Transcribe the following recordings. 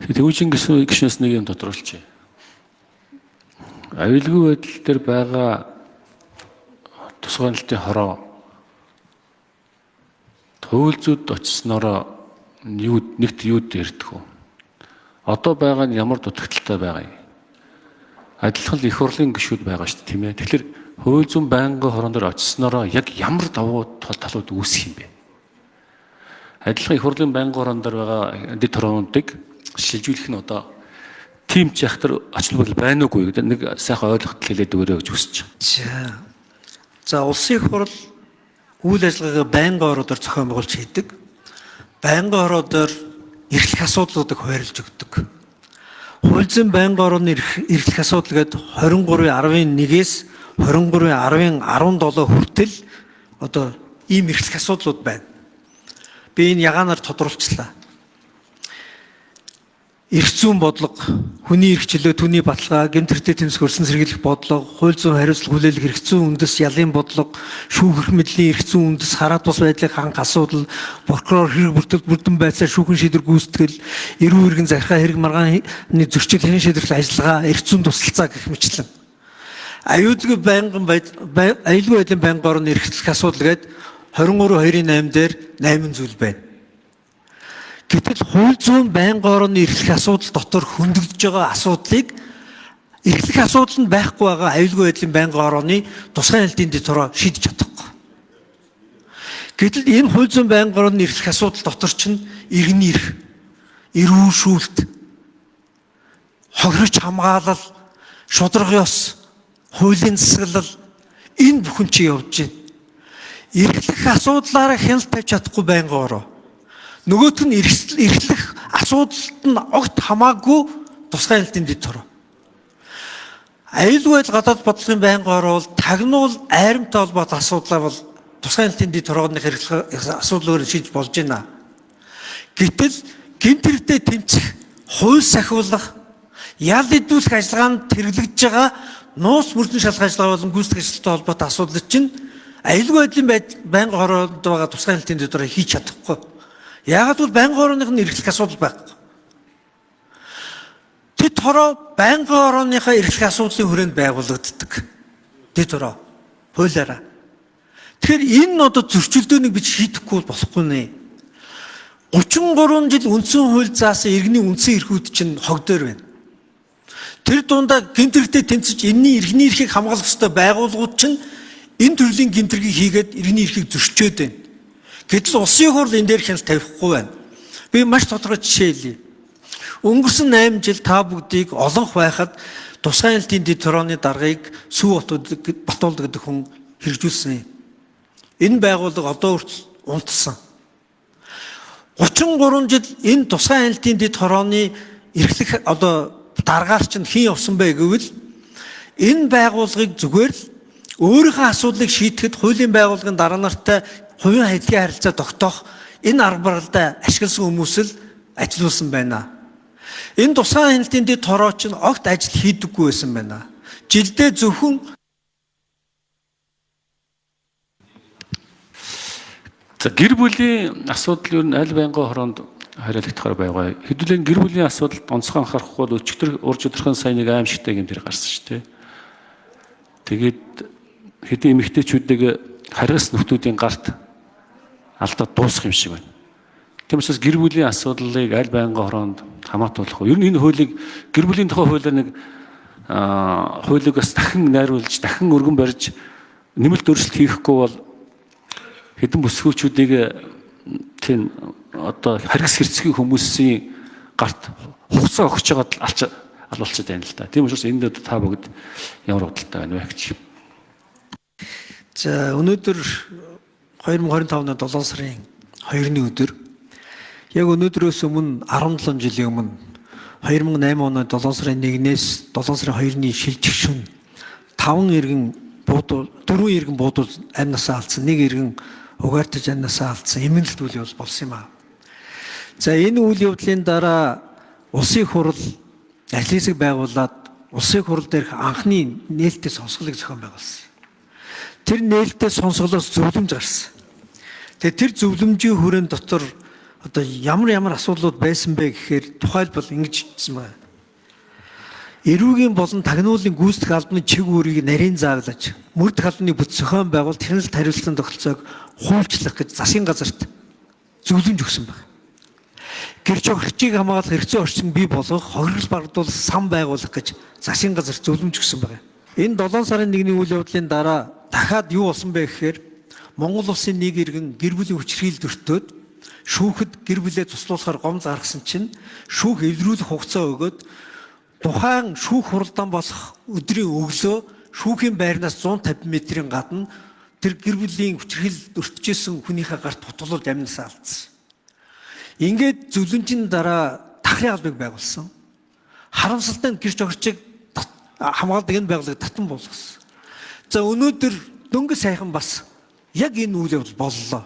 Тэвжин гишүүнээс нэг юм тодруулчих. Аюулгүй байдал дээр байгаа тусгай хяналтын хороо хууль зүйд очсноороо юу нэгт юу дэрдэх вэ? Одоо байгаа нь ямар дутагдaltaй байгаа юм? Адилхан их хурлын гишүүд байгаа шүү дээ, тийм ээ. Тэгэхээр хууль зүйн байнгын хорон дээр очсноороо яг ямар давуу талууд үүсэх юм бэ? Адилхан их хурлын байнгын хорон дээр байгаа дэд хороонуудыг шилжүүлэх нь одоо тийм ч яхтар ач холбогдол байна уугүй гэдэг нэг сайхан ойлголт хэлээд өгөөрэй гэж хүсэж байна. За, улсын их хурл үйл ажиллагаагаа байнгын ороодоор зохион байгуулж хийдэг. Байнгын ороодоор эрхлэх асуудлуудыг хуваарлж өгдөг. Хууль зүйн байнгын орооны эрхлэх асуудал гээд 23.11-ээс 23.10.17 хүртэл одоо ийм эрхлэх асуудлууд байна. Би энэ ягаанаар тодруулчлаа. Эрх зүйн бодлого, хүний эрх чөлөө, түүний баталгаа, гэмт хэртэй тэмцэх өрсөн сэргийлэх бодлого, хууль зүйн хариуцлага хүлээлгэх эрх зүйн үндэс, ялын бодлого, шүүх эрх мэдлийн эрх зүйн үндэс, хараат бус байдлыг хангах асуудал, прокурор хэрэг бүртгэл бүрдэн байцаа шүүхэн шийдвэр гүйцэтгэл, эрүү иргэн захиргаа хэрэг маргааны зөрчил хэрэг шийдвэрлэх ажиллагаа, эрх зүйн тусалцаа гэх мэтлэн. Аюулгүй байнгын аюулгүй байдлын байнгын орны эрхлэх асуудал гээд 23.2.8 дээр 8 зүйл байна. Гэтэл хууль зүйн байнгын орооны эрхлэх асуудал дотор хөндөгдөж байгаа асуудлыг эрхлэх асуудал нь байхгүй байгаа аюулгүй байдлын байнгын орооны тусгай хяналтын дэд хороо шийдэж чадахгүй. Гэтэл энэ хууль зүйн байнгын орооны эрхлэх асуудал дотор чинь иргэний эрх, эрүүшүүлэлт, хохирогч хамгаалал, шударга ёс, хуулийн засаглал энэ бүхэн чи явж байна. Эрхлэх асуудлаараа хяналт тавьж чадахгүй байнгын ороо. Нөгөөх нь эрхлэх асуудалд нь огт хамаагүй тусгай хяналтын дэд хороо. Аюулгүй байдал гадаад бодлогын байнгын ороо бол тагнуул айрамтай холбоотой асуудлаа бол тусгай хяналтын дэд хорооны эрхлэх асуудлаар шийдэж болж байна. Гэтэл гэмт хэрэгтэй тэмцэх, хууль сахиулах, ял идүүлэх ажиллагаанд хэрэглэгдэж байгаа нууц мөрдөн шалгах ажиллагаа болон гүйцэтгэх ажилтай холбоотой асуудал чинь аюулгүй байдлын байнгын хороонд байгаа тусгай хяналтын дэд хороо хийж чадахгүй. Яагаад гэвэл байнгын орооных нь эрхлэх асуудал байхгүй. Тэд хороо байнгын орооныхоо эрхлэх асуудлын хүрээнд байгуулагддаг. Тэд хороо хуулиараа. Тэгэхээр энэ одоо зөрчилдөөнийг бид шийдэхгүй болохгүй нэ. 33 жил үндсэн хууль заасан иргэний үндсэн эрхүүд чинь хог дээр байна. Тэр дундаа гэмт хэрэгтэй тэмцэж энэний иргэний эрхийг хамгаалах ёстой байгууллагууд чинь энэ төрлийн гэмт хэргийг хийгээд иргэний эрхийг зөрчөөд байна. Гэтэл улсын хурл энэ дээр хяналт тавихгүй байна. Би маш тодорхой жишээ хэлье. Өнгөрсөн 8 жил та бүгдийг олонх байхад тусгай хяналтын дэд хорооны даргаыг Сүү Батуулд гэдэг хүн хэрэгжүүлсэн юм. Энэ байгууллага одоо хүртэл унтсан. 33 жил энэ тусгай хяналтын дэд хорооны эрхлэх одоо даргаар чинь хэн явсан бэ гэвэл энэ байгууллагыг зүгээр л өөрийнхөө асуудлыг шийдэхэд хуулийн байгууллагын дараа нартай хувийн хайлтын харилцаа тогтоох энэ арга барилдаа ашигласан хүмүүс л ажилуулсан байна. Энэ тусгай хяналтын дэд хороо чинь огт ажил хийдэггүй байсан байна. Жилдээ зөвхөн За, гэр бүлийн асуудал ер нь аль байнгын хороонд хариалагдахаар байгаа. Хэдүүлэн гэр бүлийн асуудалд онцгой анхаарахгүй бол өчигдөр урж өдрөхөн сайн нэг аимшигтай юм тэр гарсан шүү дээ. Тэгээд хэдэн эмэгтэйчүүдийг харгас нөхдүүдийн гарт алдаад дуусах юм шиг байна. Тийм учраас гэр бүлийн асуудлыг аль байнгын хороонд хамаатуулах. Ер нь энэ хуулийг гэр бүлийн тухай хуулиар нэг хуулийг бас дахин найруулж, дахин өргөн барьж нэмэлт өөрчлөлт хийхгүй бол хэдэн бүсгүүчүүдийг тийм одоо харгас хэрцгий хүмүүсийн гарт хугацаа өгч байгаад алуулчихад байна л да. Тийм учраас энд та бүгд ямар бодолтой байна вэ гэж. За, өнөөдөр 2025 оны 7 сарын 2-ны өдөр яг өнөөдрөөс өмнө 17 жилийн өмнө 2008 оны 7 сарын 1-ээс 7 сарын 2-ны шилжих шөнө 5 иргэн буудуул 4 иргэн буудуул амь насаа алдсан, 1 иргэн угаартаж амь насаа алдсан эмнэлт үйл явдал болсон юм аа. За, энэ үйл явдлын дараа улсын хурал ажлын хэсэг байгуулад улсын хурал дээрх анхны нээлттэй сонсголыг зохион байгуулсан. Тэр нээлттэй сонсголоос зөвлөмж гарсан. Тэгээ тэр зөвлөмжийн хүрээнд дотор Одоо ямар ямар асуудлууд байсан бэ гэхээр тухайлбал ингэж хэлсэн байна. Эрүүгийн болон тагнуулын гүйцэтгэх албаны чиг үүрийг нарийн зааглаж, мөрдөх албаны бүтэц зохион байгуулалт, хяналт хариуцлагын тогтолцоог хуульчлах гэж засгийн газарт зөвлөмж өгсөн байна. Гэрч хохирогчийг хамгаалах хэрэгцээ орчин бий болгох, хохирол барагдуулах сан байгуулах гэж засгийн газарт зөвлөмж өгсөн байна. Энэ 7 сарын 1-ний үйл явдлын дараа дахиад юу болсон бэ гэхээр Монгол улсын нэг иргэн гэр бүлийн хүчирхийлэлд өртөөд шүүхэд гэр бүлээ цуслуулахаар гомдол гаргасан чинь шүүх эвлэрүүлэх хугацаа өгөөд тухайн шүүх хуралдаан болох өдрийн өглөө шүүхийн байрнаас 150 метрийн гадна тэр гэр бүлийн хүчирхийлэлд өртөжсэн хүнийхээ гарт хутгалуулж амнасаа алдсан. Ингээд зөвлөмжийн дараа тахрын албыг байгуулсан. Харамсалтай нь гэрч огчийг хамгаалдаг энэ байгууллагыг татан болгосон. За өнөөдөр дөнгөж сайхан бас яг энэ үйл явдал боллоо.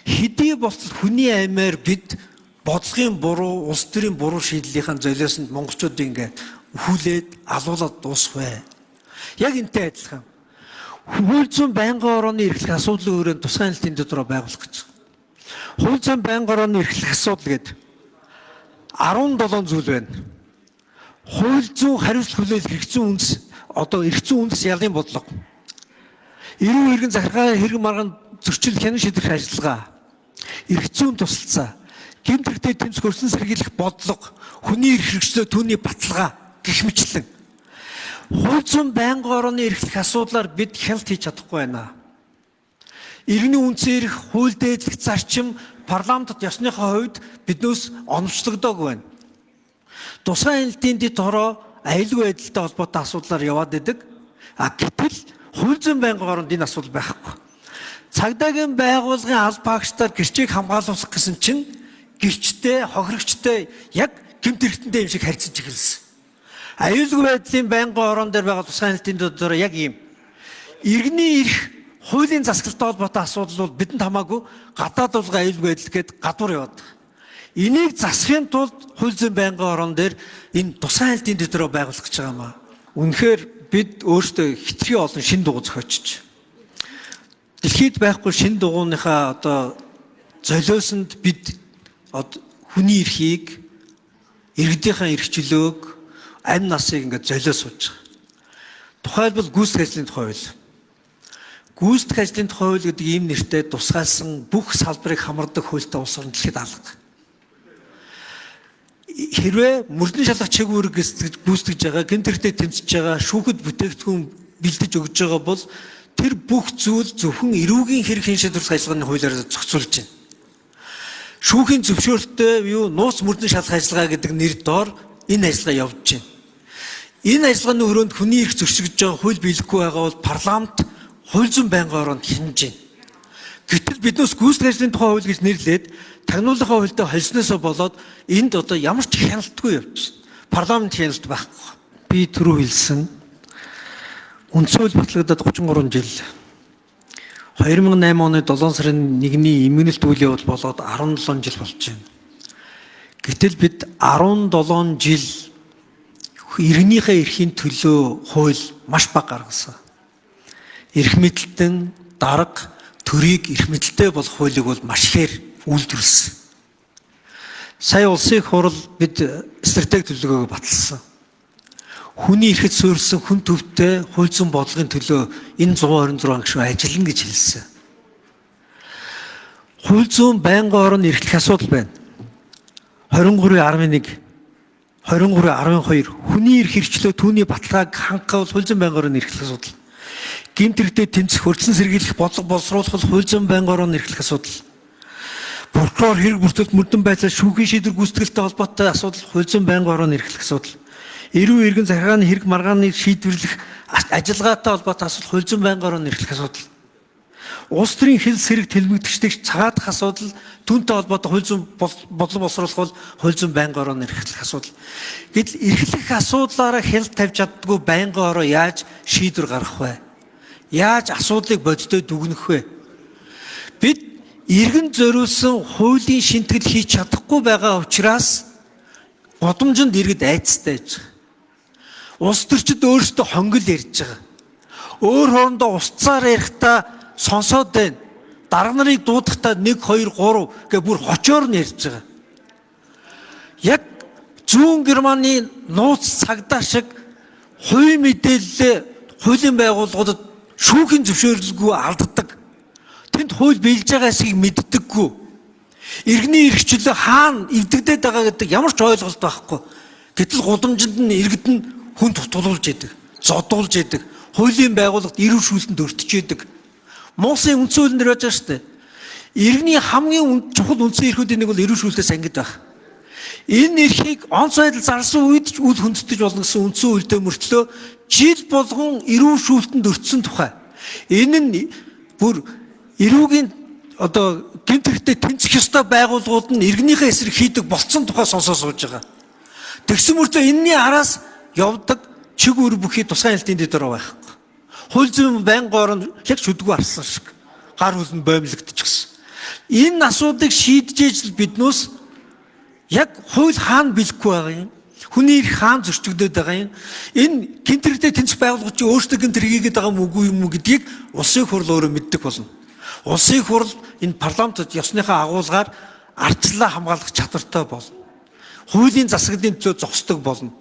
Хэдий болтол хүний аймаар бид бодлогын буруу, улс төрийн буруу шийдлийнхаа золиосонд монголчуудыг ингээд өхүүлээд алуулаад дуусах вэ? Яг энтэй адилхан. Хууль зүйн байнгын орооны эрхлэх асуудлын өрөөнд тусгай хяналтын дотор байгуулах гэж. Хууль зүйн байнгын орооны эрхлэх асуудал гэдэг 17 зүйл байна. Хууль зүйн хариуцлага хүлээлт хэрэгцээ үндэс одоо эрх зүйн үндэс ялын бодлого. Эрүү иргэн захиргаа хэрэг маргаан зөрчил хянан шийдвэрлэх ажиллагаа. Эрх зүйн тусалцаа. Гэмт хэрэгтэй тэмцэх өрсөн сэргийлэх бодлого, хүний эрх хэрэгчлөө түүний баталгаа гэх мэтлэн. Хууль зүйн байнгын орооны эрхлэх асуудлаар бид хяналт хийж чадахгүй байна. Иргэний үндсэн эрх, хууль дээдлэх зарчим парламентод ёсныхоо хувьд биднээс оновчлогдоогүй байна. Тусгай хяналтын дэд хороо аюулгүй байдалтай холбоотой асуудлаар яваад идэг. А гэтэл хууль зүйн байнгын оронд энэ асуудал байхгүй. Цагдаагийн байгууллагын алба хаагчдаар гэрчийг хамгаалуулах гэсэн чинь гэрчтэй, хохирогчтой яг гэмт хэрэгтэнтэй юм шиг харьцаж эхэлсэн. Аюулгүй байдлын байнгын ороон дээр байгаа тусгай хяналтын дотор яг ийм иргэний эрх, хуулийн засаглалтай холбоотой асуудал бол бидэнд хамаагүй гадаад улган аюулгүй байдал гээд гадуур яваад байгаа. Энийг засахын тулд хууль зүйн байнгын ороон дээр энэ тусгай хяналтын дотор байгуулах гэж байгаа юм аа. Үнэхээр бид өөрсдөө хитрхи олон шин дугуй зохиочж. Дэлхийд байхгүй шин дугууныхаа одоо золиосонд бид хүний эрхийг, иргэдийнхээ эрх чөлөөг, амь насыг ингээд золиос сууж байгаа. Тухайлбал гүйцэтгэх ажлын тухай хууль. Гүйцэтгэх ажлын тухай хууль гэдэг ийм нэртэй тусгаалсан бүх салбарыг хамардаг хуультай улс орон дэлхийд алга. Хэрвээ мөрдөн шалгах чиг үүрэг гүйцэтгэж байгаа, гэмт хэрэгтэй тэмцэж байгаа, шүүхэд бүтээгдэхүүн бэлдэж өгж байгаа бол тэр бүх зүйл зөвхөн эрүүгийн хэрэг хэн шийдвэрлэх ажиллагааны хуулиар зохицуулж байна. Шүүхийн зөвшөөрөлттэй юу нууц мөрдөн шалгах ажиллагаа гэдэг нэр доор энэ ажиллагаа явж байна. Энэ ажиллагааны өрөөнд хүний эрх зөрчигдөж байгаа хууль биелэхгүй байгаа бол парламент хууль зүйн байнгын ороонд хянаж байна. Гэтэл биднээс гүйцэтгэх ажлын тухай хууль гэж нэрлээд тагнуулынхаа хуультай холсноосоо болоод энд одоо ямар ч хяналтгүй явж байна. Парламент хяналт байхгүй. Би түрүү хэлсэн үндсэн хууль батлагдаад 33 жил. 2008 оны 7 сарын 1-ний эмгэнэлт үйл явдал болоод 17 жил болж байна. Гэтэл бид 17 жил иргэнийхээ эрхийн төлөө хууль маш бага гаргасан. Эрх мэдэлтэн дарга төрийг эрх мэдэлтэй болох хуулийг бол маш ихээр үйлдвэрлэсэн. Сая улсын их хурал бид стратеги төлөвлөгөөгөө баталсан. Хүний эрхэд суурилсан хүн төвтэй хууль зүйн бодлогын төлөө энэ 126 гишүүн ажиллана гэж хэлсэн. Хууль зүйн байнгын орон эрхлэх асуудал байна. 23.11 23.12 хүний эрх хэрэгчлөө түүний баталгааг хангах бол хууль зүйн байнгын орон эрхлэх асуудал. Гэмт хэрэгтэй тэмцэх, хөрцөн сэргийлэх, бодлого боловсруулах бол хууль зүйн байнгын орон эрхлэх асуудал. Прокурор хэрэг бүртгэлт мөрдөн байцаа шүүхийн шийдвэр гүйцэтгэлтэй холбоотой асуудал хууль зүйн байнгын орон эрхлэх асуудал. Эрүү иргэн захиргааны хэрэг маргааныг шийдвэрлэх ажиллагаатай холбоотой асуудал хууль зүйн байнгын орон эрхлэх асуудал. Улс төрийн хил сэрэг тэлмэгдэгчдийг цагаатах асуудал түүнтэй холбоотой хууль зүйн бодлого боловсруулах бол хууль зүйн байнгын орон эрхлэх асуудал. Гэтэл эрхлэх асуудлаараа хяналт тавьж чаддгүй байнгын ороо яаж шийдвэр гаргах вэ? Яаж асуудлыг бодиттой дүгнэх вэ? Бид иргэн зориулсан хуулийн шинтгэл хийж чадахгүй байгаа учраас гудамжинд иргэд айцтай байж байгаа. Улс төрчид өөрсдөө хонгил ярьж байгаа. Өөр хоорондоо устцаар ярихдаа сонсоод байна. Дарга нарыг дуудахдаа 1 2 3 гэ бүр хочоор нь ярьж байгаа. Яг зүүн Германы нууц цагдаа шиг хувийн мэдээллээ хуулийн байгууллагуудад шүүхийн зөвшөөрлгүй алддаг. Тэнд хууль биелж байгаа хэсгийг мэддэггүй. Иргэний эрх чөлөө хаана эвдэгдээд байгаа гэдэг ямар ч ойлголт байхгүй. Гэтэл гудамжинд нь иргэд нь хүн тутуулж идэг, зодуулж идэг, хуулийн байгууллагт эрүүл шүүлтэнд өртөж идэг. Монголын үндсэн хуулийн дээр байж байгаа шүү дээ. Иргэний хамгийн чухал үндсэн эрхүүдийн нэг бол эрүүл шүүлтээс ангид байх. Энэ эрхийг онц байдал зарсан үед ч үл хүндэтгэж болно гэсэн үндсэн хуультай мөртлөө жил болгон эрүүл шүүлтэнд өртсөн тухай. Энэ нь бүр эрүүгийн одоо гэмт хэрэгтэй тэнцэх ёстой байгууллагууд нь иргэнийхээ эсрэг хийдэг болцсон тухай сонсоо сууж байгаа. Тэгсэн мөртлөө энэний араас явдаг чиг үр бүхий тусгай хяналтын дэд ороо байхгүй. Хууль зүйн байнгын орон яг шүдгүү арслан шиг гар хүл нь боомлогдчихсон. Энэ асуудлыг шийдэж ижил биднээс яг хууль хаана бэлэхгүй байгаа юм? Хүний эрх хаана зөрчигдөд байгаа юм? Энэ гэмт хэрэгтэй тэнцэх байгууллага чи өөрсдөө гэмт хэрэг хийгээд байгаа юм үгүй юм уу гэдгийг улсын хурл өөрөө мэддэг болно. Улсын хурл энэ парламентод ёсныхаа агуулгаар ардчлалаа хамгаалах чадвартай болно. Хуулийн засаглалын төлөө зогсдог болно.